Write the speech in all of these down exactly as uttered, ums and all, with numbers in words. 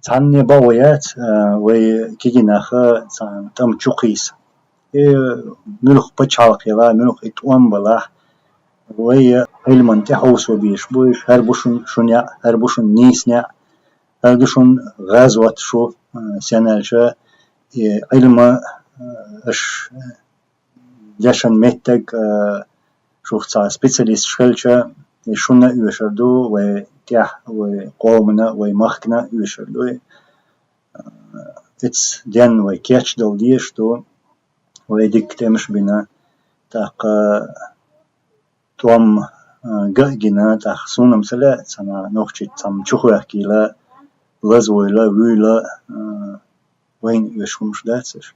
Цхьанне бакъо яц, а, вай кегий нах цхьа тӀом чу кхийса. Э, муьлха пачхьалкх елахь, муьлха и тӀом балахь, вай Ӏилман тӀе хьовсо безаш бу уьш, хӀара бу шун, шун яӀ, хӀара бу шун нийса яӀ, хӀара ду шун гӀазот шу, а, сенна аьлча, и Ӏилма, а, аш дешан меттиг, а, шух цхьа специалисташ хилча, и шуна оьшур ду, вай тӀехь, вай къомана, вай махкана оьшур ду. А, эцу денна вай кечдала дезаш ду, вай дикка тӀемаш бина, тӀаккха тӀом, а, га а гина, тӀаккха суна-м ца лаьа, цхьана нохчий цхьамма чу хоьхкийла, лазавойла, вуьйла, а, вайна оьшуш хӀумаш дац уьш.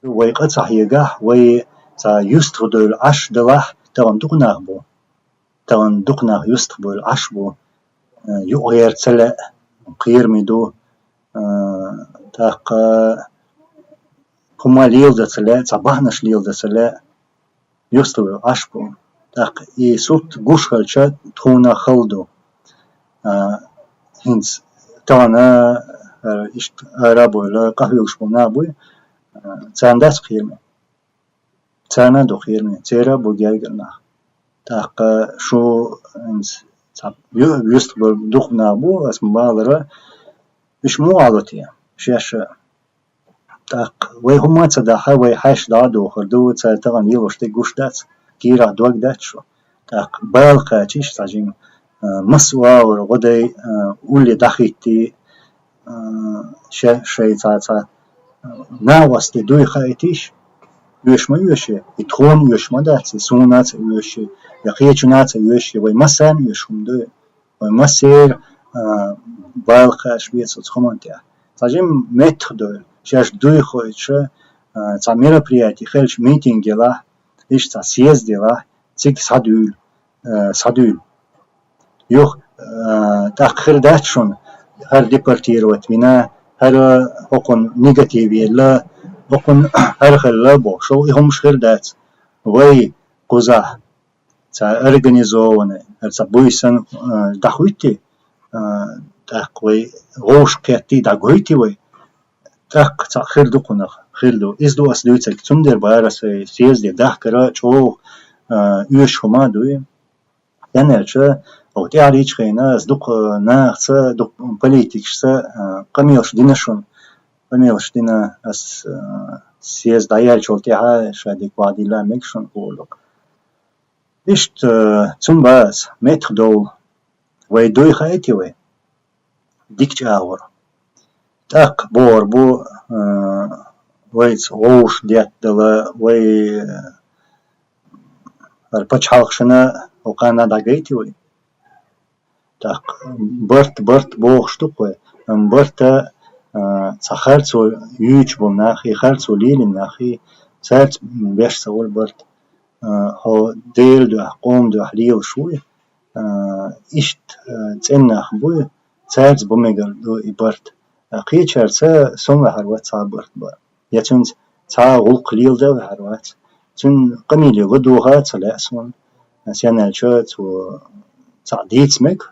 Вай къа ца хьегахь, вай цхьа юьстахдевлла Ӏаш далахь, тахана дукха нах бу. Тахана дукха нах юьстахбевлла Ӏаш бу. Юкъа гӀер ца лаьа, кхераме ду. А, тӀаккха хӀума леладан ца лаьа, цхьа бахьанаш леладан ца лаьа, юьстахбевлла Ӏаш бу. ТӀаккха и сурт гуш хилча, тхуна хала ду. А, хӀинца тахана, а, иштта ара а бовла, къахьоьгуш болу нах буй, а, царна дац кхераме. Царна а ду кхераме, церан а бу гергара нах. ТӀаккха шу, хӀинца цхьа ю-, юьстахбевлла дукха нах бу, ас ма балара, уьш муха Ӏалу те, шаьш а. ТӀаккха вай хӀума ца дахь, вай хьаьшашка дӀа а дохур ду, цара тахана лелош дерг гуш дац, кийрахь дог дац шу. ТӀаккха бала кхачийша цхьа жима, а, массо а агӀор гӀо дай, а, улле дӀахӀиттий, а, ше-, шайн цхьа, цхьа, а, накъостий дуй хаийтийша, оьшуш ма оьший, и тхуна оьшуш ма дац, и суна а ца оьший, я кхечунна а ца оьший, вай массарна оьшуш хӀума ду. Вай массеран, а, бала кхаьчаш беза оцу хӀуманна тӀехь. Цхьа жима меттахдевлла, шаьш дуй хоуьйтуш, а, цхьа мероприяти хилча, митинг елахь, иштта цхьа съезд елахь, цига схьадуьйла, а, схьадуьйла. Юха, а, тӀаккха хир дац шуна, хӀара депортировать вина, хӀара хӀокхунна негатив елла, хӀокхунна хӀара хилла бохуш, и хӀумаш хир дац. Вай кхузахь цхьа организованный, хӀара цхьа буьйсанна, а, дӀахӀиттий, а, тӀаккха вай вовшахкхеттий, дӀагойтий вай, тӀаккха цхьаъ хир ду кхунах, хир ду. Иза ду ас дуьйцург, цундела бара ас вай съезде дахкар а чӀогӀа, а, оьшуш хӀума а ду и. Стенна аьлча, оха тӀаьхьарчу хенахь ас дукха нахаца, дукха политикашца, а, къамелаш дина шуна. Къамелаш дина ас, а, съезд дӀаяьллачул тӀаьхьа ша дика ваьхьа дилла мега шуна олу. Иштта, э, цунна бац, меттахдовла. Вай дуй хаийтий вай? Дика чӀагӀо. ТӀаккха бохур бу, э, вайца вовшах деттадала, вай, э, хӀара пачхьалкхашна, хӀокхарна дӀагайти вай? ТӀаккха барт, барт бохуш ду-кх вай. Амма барта, а, цхьа харцо юьйцуш болу нах и, харцо лелийна нах и, цаьрца беш ца волу барт. А, хьо Делан дуьхьа, къоман дуьхьа лелаш вуй, а, иштта, а, цӀена нах буй, цаьрца бан мегар ду и барт. А, кхечаьрца сов ваьхьар вац цхьа а барт бан. Я цуьнца цхьа а гӀуллакх леладан а ваьхьар вац. Цуьнан къамеле ладогӀа а ца лаьа суна. Стенна аьлча, цо цхьаъ дийца мега,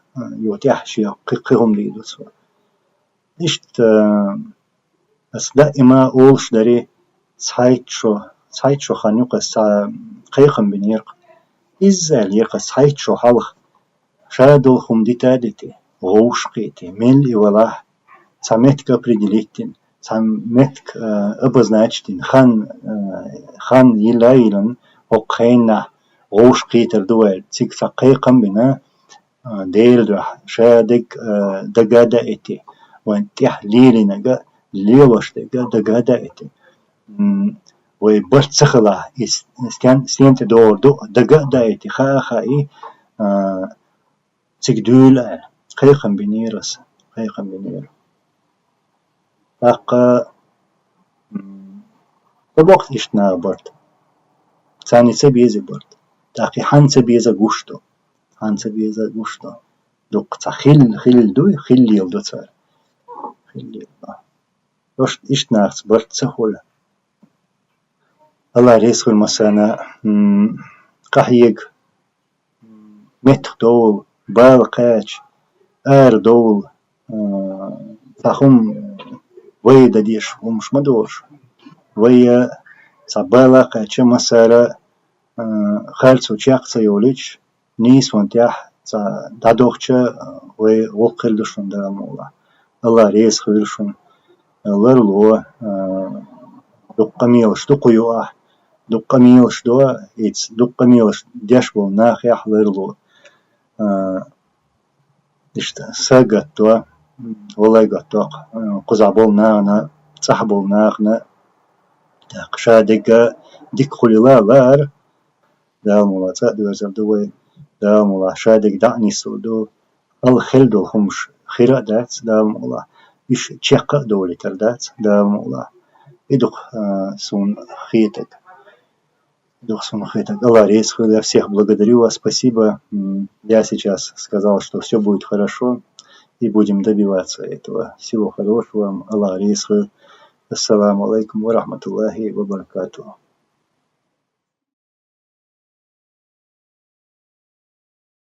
юха тӀехь шен кхин, кхин хӀума дийр ду цо. Иштта, ас даима олуш дарий, цхьайтта шо, цхьайтта шо хан ю-кх ас цхьа кхайкхам бинера-кх. Изза аьллера-кх ас цхьайтта шо хьалха. Ша долу хӀума дита а дитий, вовшах кхийтий, мел и валахь, цхьа меттиг определить дина, цхьа меттиг, а, обозначить дина, хан, а, хан йилла а йиллина, хӀокху хенахь вовшах кхетар ду аьлла, цига цхьа кхайкхам а бина, а, Делан дуьхьа, ша дерг, а, дага а даийтий, вайн тӀехь лелийнарг а, лелош дерг а дага а даийтий. М, вай барт ца хилахь, и с-, стен, стен тӀе догӀур ду, дага а даийтий, хаа а хаий, а, цига дуьйла аьлла, кхайкхам бинера ас, кхайкхам бинера. ТӀаккха, м, ца боккху иштта наха барт. Царна ца беза барт. ТӀаккха и хьанна ца беза гуш ду. Хьанна ца беза гуш ду. Дуккха цхьа хилла, хилла дуй, хилла леладо цара. Хилла леладо. Иш-, иштта нахаца барт ца хуьлу. Алла реза хуьлда массарна, м, къахьега, меттахдовла, бала кхача, арадовла, а, Цхьа хӀума вай дан дезаш хӀумаш ма долуш. Вай цхьа бала кхаьчча массара а, харцо чекх ца йолуьйтуш, нийсонан тӀехь цхьа дӀадохча, вай гӀуллакх хир ду шуна, Дала мукъ лахь. АллахӀ реза хуьлда шуна. Ларло, а, дуккха къамелаш ду кху юкъахь, дуккха къамелаш до, ица дуккха къамелаш деш болу нахехь ларло. А, Иштта са гатдо, валлай гатдо, кхузахь болу нахана, цӀахь болу нахана, тӀаккха ша дерг дика хуьлийла а лаар, Дала мукъ лахь, цӀа а доьрзур ду вай, Дала мукъ лахь, ша дерг дӀа а нисдалур ду, хьалха хилла долу хӀумаш хир а дац, Дала мукъ лахь, уьш чекх а довлийтур дац, Дала мукъ лахь. И ду-кх, а, суна хетарг. Дух сунхетаг. АллахӀ реза хуьлда. Я всех благодарю вас. Спасибо. М, я сейчас сказал, что всё будет хорошо, и будем добиваться этого. Всего хорошего вам. АллахӀ реза хуьлда. Ассаламу алейкум ва рахматуллахи ва баракатуху.